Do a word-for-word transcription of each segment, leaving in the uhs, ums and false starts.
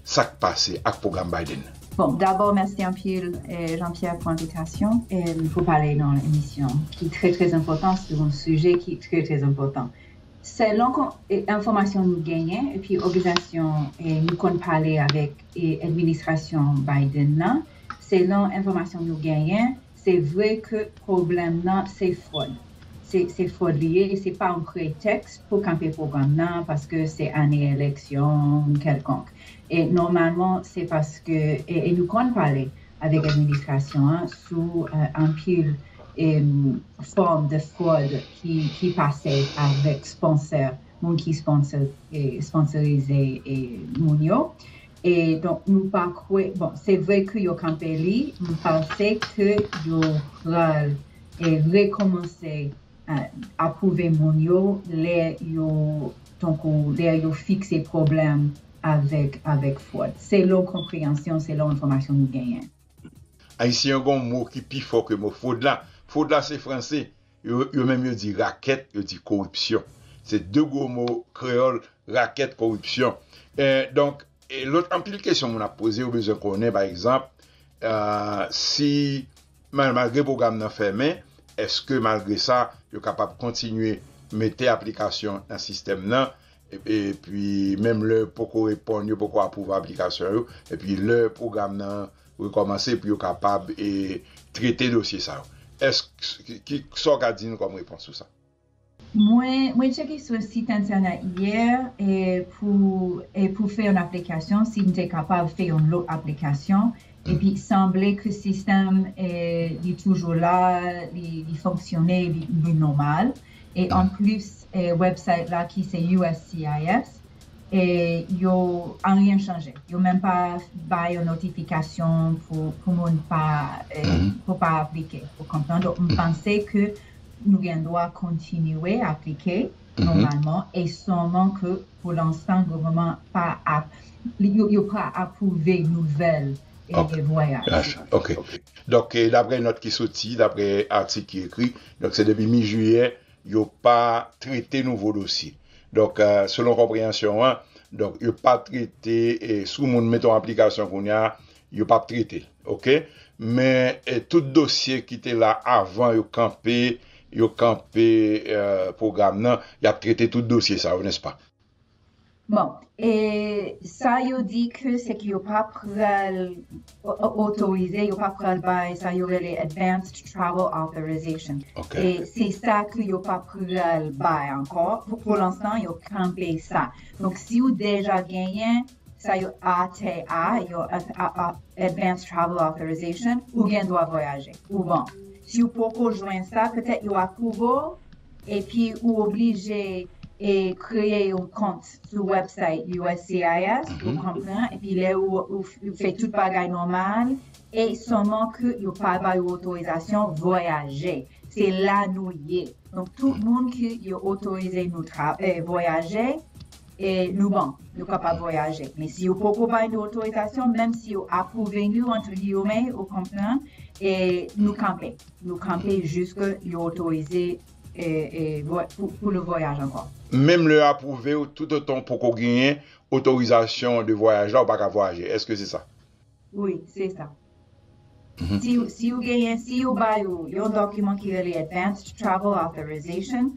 sa k pase ak pwogram Biden nan? Bon, dabò, mèsi anpil, eh, Jean-Pierre, pou envitasyon, eh, pou pale nan emisyon ki trè, trè enpòtan, sou yon sijè ki trè, trè enpòtan. Selon kon, eh, enfòmasyon nou genyen, epi òganizasyon, eh, nou konn pale avèk, eh, administrasyon Biden nan, selon enfòmasyon nou genyen, se vre ke pwoblèm nan se fwòd. Se, se fwòd li ye, se pa yon pretèks pou kanpe pwogram nan, paske se ane eleksyon kèlkonk. E nòmalman, se paske, e, e nou konn pale avèk administrasyon an sou, eh, anpil, em, fòm de fwòd ki, ki pase avèk sponsè, moun ki sponsor, eh, sponsorize, eh, moun yo. E donk, nou pa kwè, bon, se vre ke yo kanpe li, m panse ke yo pral, eh, rekòmanse, eh, apwouve moun yo lè yo, tankou, lè yo fikse pwoblèm avèk, avèk fwòd. Selon konpreyansyon, selon enfòmasyon nou genyen. Ayisyen yo gen yon mo ki pi fò ke mo fwòd la. Fwòd la se franse. Yo, yo menm yo di rakèt, yo di koripsyon. Se de gwo mo kreyòl, rakèt, koripsyon. Eh, donk, e lòt anpil kesyon moun ap poze, yo bezwen konnen, pa egzanp, eh, si mal-, malgre pwogram nan fèmen, èske malgre sa, yo kapab kontinye mete aplikasyon nan sistèm nan, e- epi menm lè yo poko reponn, yo poko apwouve aplikasyon yo, epi lè pwogram nan rekòmanse pou yo kapab e trete dosye sa yo. Èske, ki, ki, sa w ka di nou kòm repons sou sa? Mwen, mwen tcheke sou sit entènèt yè, e pou, e pou fè yon aplikasyon, si m te kapab fè yon lòt aplikasyon, epi sanble ke sistèm, e, li toujou la, li, li fonksyone, li, li nòmal. E anplis, e, website la ki se U S C I S, e yo anyen chanje. Yo menm pa bay yon notifikasyon pou, pou moun pa, e, pou pa aplike, ou konprann? Donk, m panse ke nou gen dwa kontinye aplike nòmalman, e sèlman ke pou lenstan, gouvènman pa ap, yo, yo pa apwouve nouvèl, e, vwayaj. Ok. Donk, e, daprè nòt ki soti, daprè atik ki ekri, donk se depi mi jiyè, yo pa trete nouvo dosye. Donk, eh, selon konpreyansyon an, donk, yo pa trete, eh, si yon moun mete yon aplikasyon kounye a, yo p ap trete l, ok? Men, eh, tout dosye ki te la avan yo kanpe, yo kanpe, eh, pwogram nan, y ap trete tout dosye sa yo, nèspa? Bon, e sa yo di ke se ke yo pa pral o- o- otorize, yo pa pral bay sa yo rele advanced travel authorization. Ok. E se sa ke yo pa pral bay ankò. Pou, pou lenstan, yo kanpe sa. Donk, si ou deja genyen sa yo A T A, yo a- a- a- advanced travel authorization, ou gen dwa vwayaje. Ou bon. Si ou poko jwenn sa, petèt yo apwouve w, epi ou oblije e kreye yon kont sou website U S C I S, ou konprann, epi lè ou, ou, ou fè tout bagay nòmal, e sèlman ke yo pa ba yo otorizasyon vwayaje. Se la nou ye. Donk, tout moun ki yo otorize nou tra, e, vwayaje, e nou bon, nou kapab vwayaje. Men si yo poko bay nou otorizasyon, menm si yo apwouve nou, entre guillemets, ou konprann, e nou kanpe. Nou kanpe jiske yo otorize e, e, vwa- pou, pou le vwayaj ankò. Menm lè yo apwouve w, toutotan w poko genyen otorizasyon de vwayaj la, ou pa ka vwayaje. Èske se sa? Wi, se sa. Si, si ou genyen, si yo ba yo yon dokiman ki rele Advanced Travel Authorization,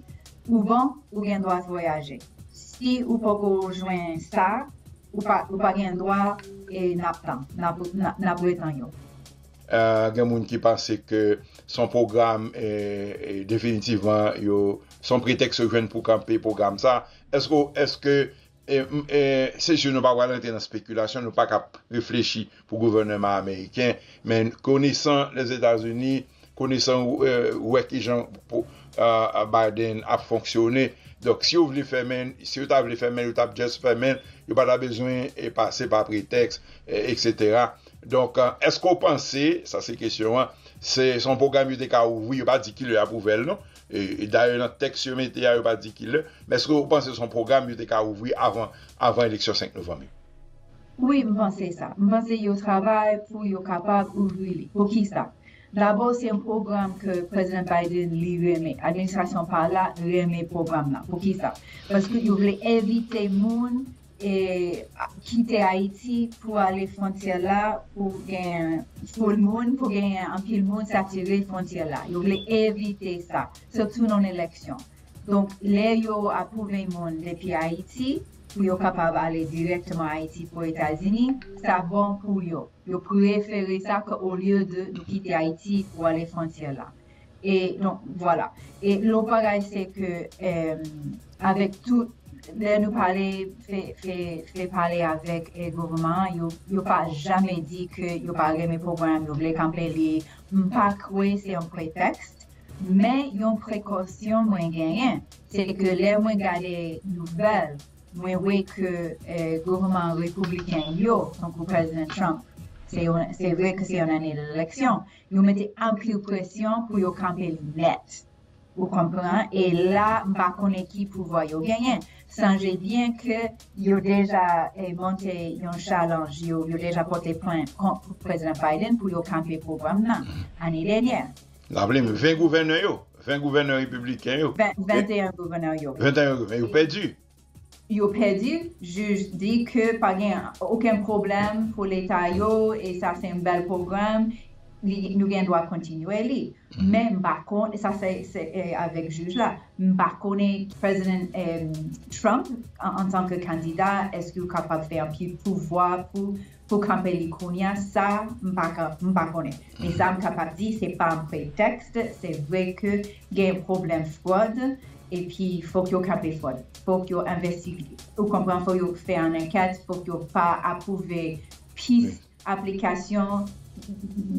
ou bon, ou gen dwa vwayaje. Si ou poko jwenn sa, ou pa, ou pa gen dwa, e n ap tann, n ap, n ap, n ap retann yo. Eh, gen moun ki panse ke se yon pwogram, eh, eh, definitivman, yo, se yon pretèks yo jwenn pou kanpe pwogram sa. Èske, èske, eh, m- eh, se si nou pa pral antre nan spekilasyon, nou pa ka reflechi pou gouvènman ameriken, men konesan Lèzetazini, konesan, eh, wè kijan pou, eh, Biden ap fonksyone. Donk, si yo vle fèmen, si yo ta vle fèmen, yo t ap just fèmen, yo pa ta bezwen, eh, pase pa pretèks, eh, etsetera. Donk, eh, èske w panse, sa se kesyon an, se se yon pwogram yo te ka ouvri, yo pa di kilè y ap ouvè l non. E, e dayè nan tèks yo mete a, yo pa di kilè. Men èske w panse se yon pwogram yo te ka ouvri avan, avan eleksyon senk novanm yo? Wi, m panse sa. M panse yo travay pou yo kapab ouvri li. Poukisa? Dabò, se yon pwogram ke Prezidan Biden li renmen. Administrasyon pa la renmen pwogram nan. Poukisa? Paske yo vle envite moun e, kite Ayiti pou ale fwontyè la, pou gen foul moun, pou gen anpil moun satire fwontyè la. Yo vle evite sa, sitou nan eleksyon. Donk, lè yo apwouve moun depi Ayiti, pou yo kapab ale dirèkteman Ayiti pou Etazini, sa bon pou yo. Yo prefere sa ke olye de nou kite Ayiti pou ale fwontyè la. E donk, vwala. E lòt bagay, se ke, em, avèk tout, lè nou pale, fè, fè, fè pale avèk, e, gouvènman an, yo, yo pa janmen di ke yo pa renmen pwogram, yo vle kanpe li. M pa kwè se yon pretèks, men yon prekosyon mwen genyen, se ke lè mwen gade nouvèl, mwen wè ke, e, gouvènman repibliken yo, tankou Prezidan Trump, se yon, se vre ke se yon ane eleksyon, yo mete anpil presyon pou yo kanpe li nèt. Ou konprann? E la, m pa konnen ki pouvwa yo genyen. Sonje byen ke yo deja, e, monte yon chalanj, yo, yo deja pote plent kont Prezidan Biden pou yo kanpe pwogram nan ane dènyè. Raple m, ven gouvènè yo, ven gouvènè repibliken yo. Ven, venteyen gouvènè yo. Venteyen gouvènè, yo pèdi. Yo pèdi, jij di ke pa gen okenn pwoblèm pou leta yo, e sa se yon bèl pwogram, li, nou gen dwa kontinye li. Men m pa konnen, sa se, se, e, avèk jij la. M pa konnen Prezidan, em, Trump, an, antanke kandida, èske yo kapab fè anpil pouvwa pou, pou kanpe li kounye a? Sa, m pa ka, m pa konnen. Men sa m kapab di, se pa yon pretèks, se vre ke gen pwoblèm fwòd, epi fòk yo kanpe fwòd. Fòk yo envestige. Ou konprann, fòk yo fè yon ankèt, fòk yo pa apwouve pis aplikasyon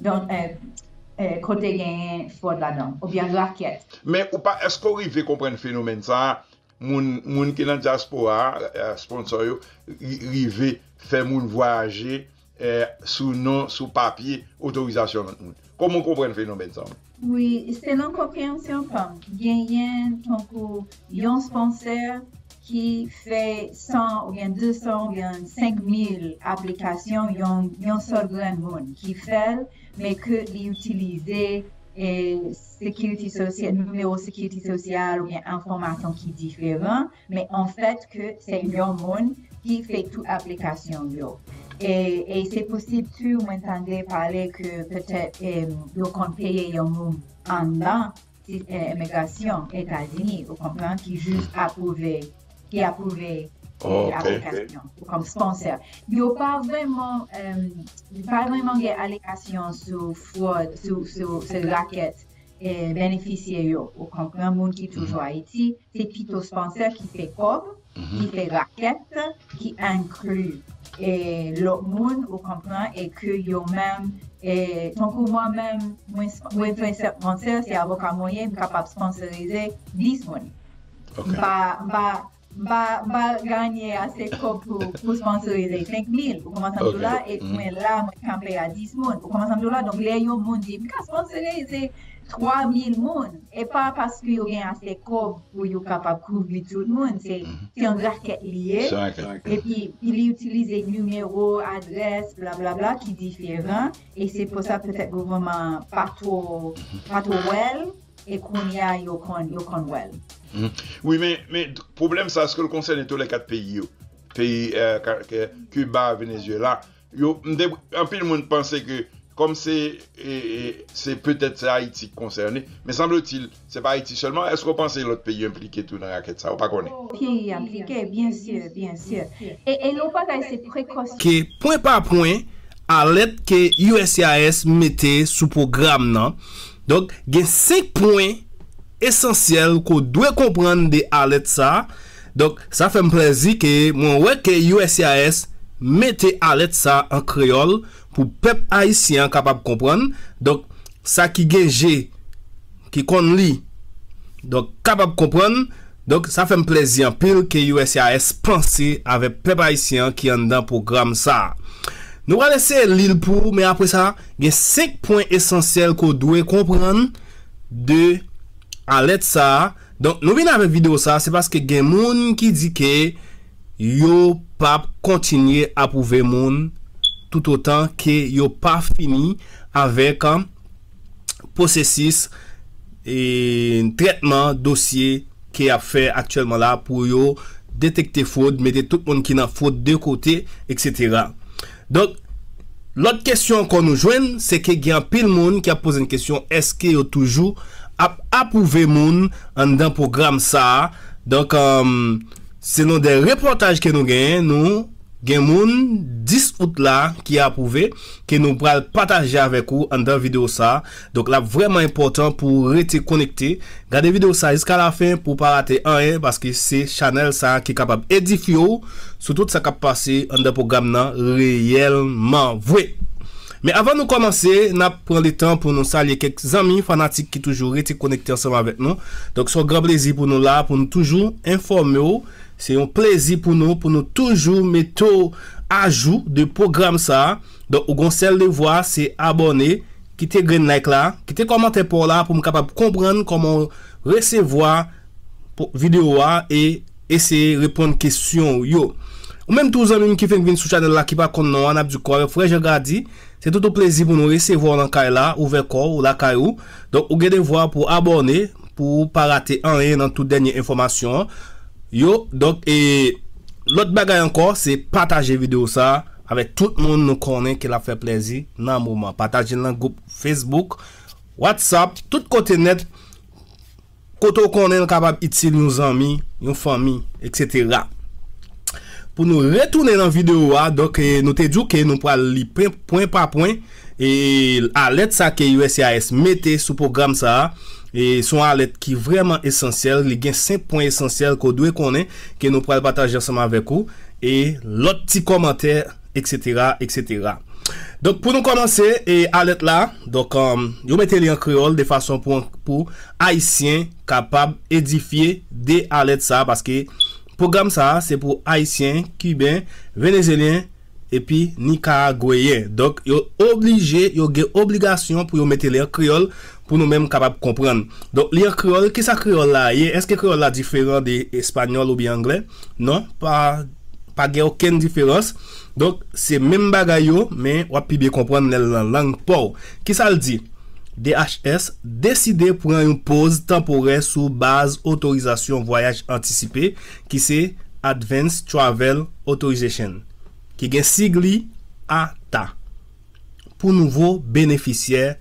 don, e, e, kote genyen fwòd ladan, oubyen rakèt. Men ou pa, èske w rive konprann fenomèn sa a? Moun, moun ki nan dyaspora a, e, sponsò yo, ri-, rive fè moun vwayaje, e, sou non, sou papye, otorizasyon lòt moun. Kòman w konprann fenomèn sa a? Wi, selon konpreyansyon pa m, genyen tankou yon sponsè ki fè san oubyen de san oubyen senk mil aplikasyon, yon, yon sèl grenn moun ki fè l, men ke li itilize, e, sekirite sosyal, nimewo sekirite sosyal oubyen enfòmasyon ki diferan, men anfèt ke se yon moun ki fè tout aplikasyon yo. E, e se posib tou, mwen tande pale ke petèt, em, yo konn peye yon moun anndan si, e, imigrasyon Etazini, ou konprann, ki jis apwouve, ki apwouve, e, aplikasyon, ou kòm sponsè. Yo pa vrèman, em, pa vrèman gen alegasyon sou fwòd, sou, sou, sou rakèt, e, benefisye yo, ou konprann, moun ki toujou Ayiti, se pito sponsè ki fè kòb, ki fè rakèt, ki enkli, e, lòt moun, ou konprann, e ke yo menm, e, tankou mwen menm, mwen, mwen fè sponsè, se avoka mwen ye, m kapab sponsorize dis moun. M pa, m pa, m pa, m pa genyen ase kòb pou, pou sponsorize senk mil, ou konprann sa m di w la, e mwen la, mwen kanpe a dis moun, ou konprann sa m di w la, donk lè yon moun di, "M ka sponsorize twa mil moun," e pa paske yo gen ase kòb pou yo kapab kouvri tout moun, se, se yon rakèt li ye. Epi, li itilize nimewo, adrès, blablabla, ki diferan, e se pou sa petèt gouvènman pa twò, pa twò wè l, e kounye a yo konn, yo konn wè l. Wi, men, men pwoblèm sa, èske l konsène tou lè kat peyi yo? Peyi, e, ka-, ke, Kiba, Venezyela, yo, m te, anpil moun panse ke, kòm se, e, e, se petèt se Ayiti ki konsène, men sanbletil, se pa Ayiti sèlman. Èske w panse lòt peyi yo enplike tou nan rakèt sa? Ou pa konnen? Peyi enplike, byen si, byen si. E, e lòt bagay, se prekosyon. Ke pwen pa pwen, alèt ke U S C I S mete sou pwogram nan. Donk, gen senk pwen esansyèl ke w dwe konprann de alèt sa a. Donk, sa fè m plèzi ke mwen wè ke U S C I S mete alèt sa a an kreyòl pou pèp ayisyen an kapab konprann. Donk, sa ki gen je, ki konn li, donk, kapab konprann. Donk, sa fè m plèzi anpil ke U S C I S panse avèk pèp ayisyen an ki anndan pwogram sa a. Nou pral eseye li l pou ou, men apre sa, gen senk pwen esansyèl ke w dwe konprann de alèt sa a. Donk, nou vin avèk videyo sa a, se paske gen moun ki di ke yo p ap kontinye apwouve moun toutotan ke yo pa fini avèk, an, pwosesis, e, trètman dosye ke y ap fè aktyèlman la pou yo detekte fwod, mete tout moun ki nan fwod de kote, etsetera. Donk, lòt kesyon ankò nou jwenn, se ke gen anpil moun ki ap poze n kesyon, èske yo toujou ap apwouve moun anndan pwogram sa a? Donk, um, selon de repòtaj ke nou genyen, nou gen moun dis out la ki apwouve, ke nou pral pataje avèk ou anndan videyo sa a. Donk, l ap vrèman enpòtan pou w rete konekte. Gade videyo sa a jiska lafen pou w pa rate anyen, paske se chanèl sa a ki kapab edifye w sou tout sa k ap pase anndan pwogram nan reyèlman vre. Men avan nou kòmanse, n ap pran le tan pou nou salye kèk zanmi fanatik ki toujou rete konekte ansanm avèk nou. Donk, se yon gran plezi pou nou la, pou nou toujou enfòme w. Se yon plezi pou nou, pou nou toujou mete w ajou de pwogram sa a. Donk, ou gon sèl devwa, se abòne, kite grenn like la, kite kòmantè pa w la pou m kapab konprann kòman w resevwa po-, videyo a e eseye reponn kesyon w yo. Ou menm tou, zanmi m ki fenk vin sou chanèl la, ki pa konn non an, n ap di kò w, frè Jean Gardy, se tout yon plezi pou nou resevwa w nan kay la, ouvè kò w, lakay ou. Donk, ou gen devwa pou abòne, pou w pa rate anyen nan tout dènye enfòmasyon an. Yo, donk, e lòt bagay ankò, se pataje videyo sa a avèk tout moun nou konnen ke l ap fè plezi nan moman. Pataje l nan gwoup Facebook, WhatsApp, tout kote nèt, kote w konnen l kapab itil yon zanmi, yon fanmi, etsetera. Pou nou retounen nan videyo a, donk, e, nou te di w ke nou pral li pwen, pwen pa pwen, e, alèt sa ke U S C I S mete sou pwogram sa a, e, se yon alèt ki vrèman esansyèl, li gen senk pwen esansyèl ke w dwe konnen, ke nou pral pataje ansanm avèk ou, e lòt ti kòmantè, etsetera, etsetera. Donk, pou nou kòmanse, e, alèt la, donk, um, yo mete li an kreyòl de fason pou, pou Ayisyen kapab edifye de alèt sa a, paske pwogram sa a, se pou Ayisyen, Kiben, Venezyelyen, epi Nikaragweyen. Donk, yo oblije, yo gen obligasyon pou yo mete li an kreyòl, pou nou menm kapab konprann. Donk, li an kreyòl, kisa kreyòl la ye? Èske kreyòl la diferan de espanyòl oubyen anglè? Non, pa, pa gen okenn diferans. Donk, se menm bagay yo, men w ap pi byen konprann lè l nan lang pa w. Kisa l di? D H S deside pran yon poz tanporè sou baz otorizasyon vwayaj antisipe, ki se Advance Travel Authorization, ki gen sig li ata, pou nouvo benefisyè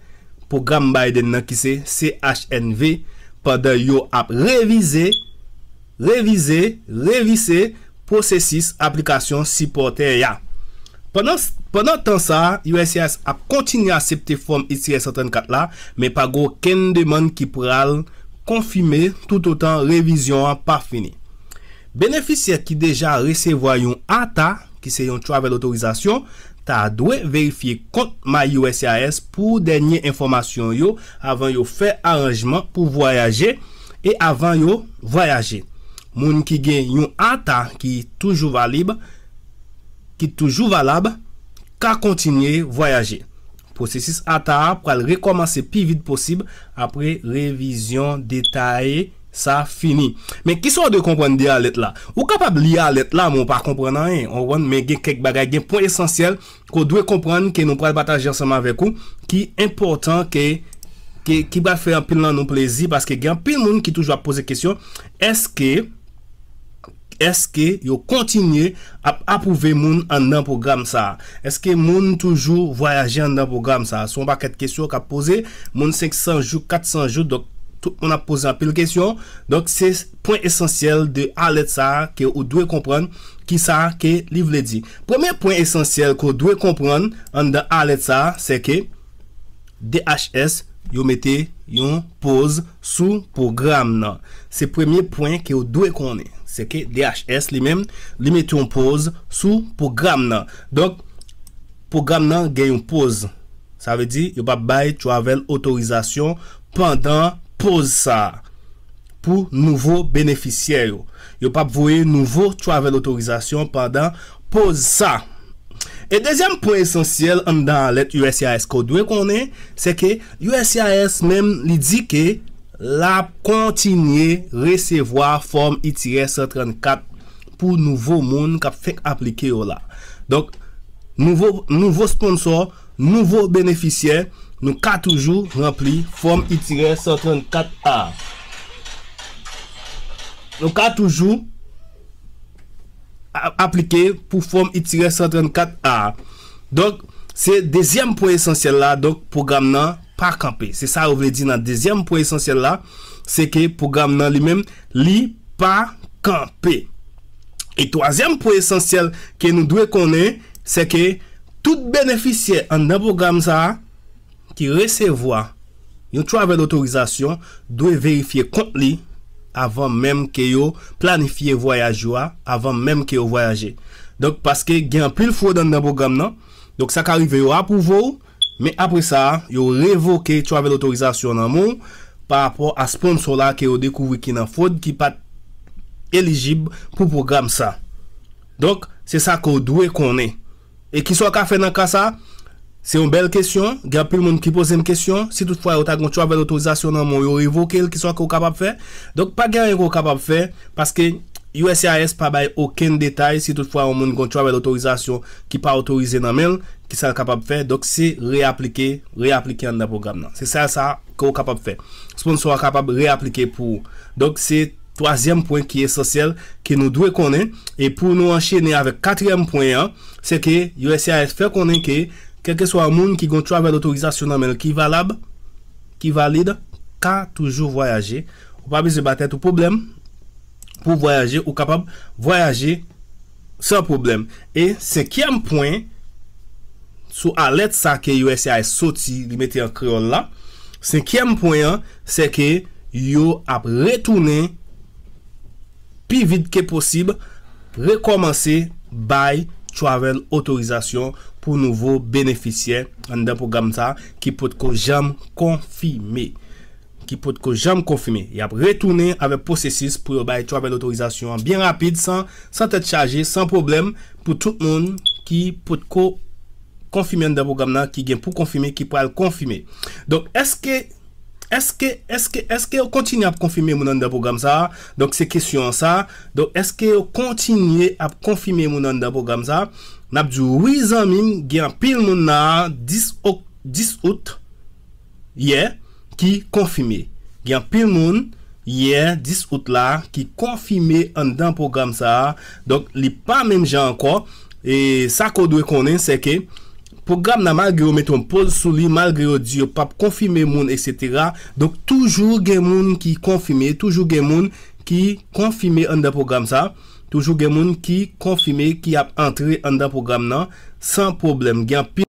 pwogram Biden nan, ki se C H N V, pandan yo ap revize, revize, revise pwosesis aplikasyon sipòtè a. Pandan, pandan tan sa a, U S C I S ap kontinye aksepte fòm I T S san trannkat la, men pa gen okenn demann ki pral konfime toutotan revizyon an pa fini. Benefisyè ki deja resevwa yon ata, ki se yon travel otorizasyon, ta dwe verifye kont My U S C I S pou dènye enfòmasyon yo avan yo fè aranjman pou vwayaje e avan yo vwayaje. Moun ki gen yon ata ki toujou valib, ki toujou valab, ka kontinye vwayaje. Pwosesis ata a pral rekòmanse pi vit posib apre revizyon detaye sa fini. Men kisa w dwe konprann de alèt la? Ou kapab li alèt la, men w pa konprann anyen. Ou konprann? Men gen kèk bagay, gen pwen esansyèl ke w dwe konprann ke nou pral pataje ansanm avèk ou, ki enpòtan, ke, ke, ki pral fè anpil nan nou plezi, paske gen anpil moun ki toujou ap poze kesyon, èske èske yo kontinye ap apwouve moun anndan pwogram sa a? Èske moun toujou vwayaje anndan pwogram sa a? Se yon pakèt kesyon k ap poze, moun senk san jou, kat san jou, donk tout moun ap poze anpil kesyon. Donk se pwen esansyèl de alèt sa a ke ou dwe konprann kisa ke li vle di. Premye pwen esansyèl ke w dwe konprann anndan alèt sa a, se ke D H S, yo mete yon poz sou pwogram nan. Se premye pwen ke w dwe konnen. Se ke D H S li menm, li mete yon poz sou pwogram nan. Donk, pwogram nan gen yon poz. Sa vle di, yo p ap bay travel otorizasyon pandan poz sa a. Pou nouvo benefisyè yo. Yo p ap voye nouvo travel otorizasyon pandan poz sa. E dezyèm pwen esansyèl anndan alèt U S C I S ke w dwe konnen, se ke U S C I S menm li di ke l ap kontinye resevwa fòm I T S san trannkat pou nouvo moun k ap fenk aplike yo la. Donk, nouvo, nouvo sponsò, nouvo benefisyè, nou ka toujou ranpli fòm I T S san trannkat a. Nou ka toujou a- aplike pou fòm itirè san trannkat A. Donk, se dezyèm pwen esansyèl la, donk pwogram nan pa kanpe. Se sa yo vle di nan dezyèm pwen esansyèl la, se ke pwogram nan li menm, li pa kanpe. E twazyèm pwen esansyèl ke nou dwe konnen, se ke tout benefisyè anndan pwogram sa a ki resevwa yon travel otorizasyon dwe verifye kont li avan menm ke yo planifye vwayaj yo a, avan menm ke yo vwayaje. Donk, paske gen anpil fwod anndan pwogram nan, donk sa ka rive yo apwouve w, men apre sa, yo revoke travel otorizasyon nan men w pa rapò a sponsor la ke yo dekouvri ki nan fwod, ki pa t elijib pou pwogram sa. Donk, se sa ke w dwe konnen. E kisa w ka fè nan ka sa? Se yon bèl kesyon. Gen anpil moun ki poze m kesyon. Si toutfwa yo ta gen yon travel otorizasyon nan men w, yo revoke l, kisa ke w kapab fè? Donk, pa gen anyen ke w kapab fè, paske U S C I S pa bay okenn detay si toutfwa yon moun gen yon travel otorizasyon ki pa otorize nan men l, kisa l kapab fè. Donk, se reaplike, reaplike anndan pwogram nan. Se sèl sa ke w kapab fè. Sponsor a kapab reaplike pou ou. Donk, se twazyèm pwen ki esansyèl ke nou dwe konnen. E pou nou anchene avèk katriyèm pwen an, se ke U S C I S fè konnen ke, kèlkeswa moun ki gen yon travel otorizasyon nan men l ki valab, ki valid, ka toujou vwayaje. Ou pa bezwen ba tèt ou pwoblèm pou vwayaje, ou kapab vwayaje san pwoblèm. E senkyèm pwen, sou alèt sa ke U S C I S soti, li mete an kreyòl la, senkyèm pwen an, se ke yo ap retounen pi vit ke posib, rekòmanse bay travel otorizasyon pou nouvo benefisyè anndan pwogram sa ki potko janm konfime. Ki potko janm konfime. Y ap retounen avèk pwosesis pou yo bay travel otorizasyon an byen rapid, san, san tèt chaje, san pwoblèm, pou tout moun ki potko konfime anndan pwogram nan, ki gen pou konfime, ki pral konfime. Donk, èske, èske, èske, èske yo kontinye ap konfime moun anndan pwogram sa a? Donk, se kesyon an sa. Donk, èske yo kontinye ap konfime moun anndan pwogram sa a? N ap di w, wi, zanmi m, gen anpil moun nan dis ok-, dis out, yè, ki konfime. Gen anpil moun, yè, dis out la, ki konfime anndan pwogram sa a. Donk, li pa menm jan ankò. E sa ke w dwe konnen, se ke pwogram nan, malgre yo mete yon poz sou li, malgre yo di yo p ap konfime moun, etsetera, donk, toujou gen moun ki konfime, toujou gen moun ki konfime anndan pwogram sa a. Toujou gen moun ki konfime, ki ap antre anndan pwogram nan san pwoblèm. Gen anpil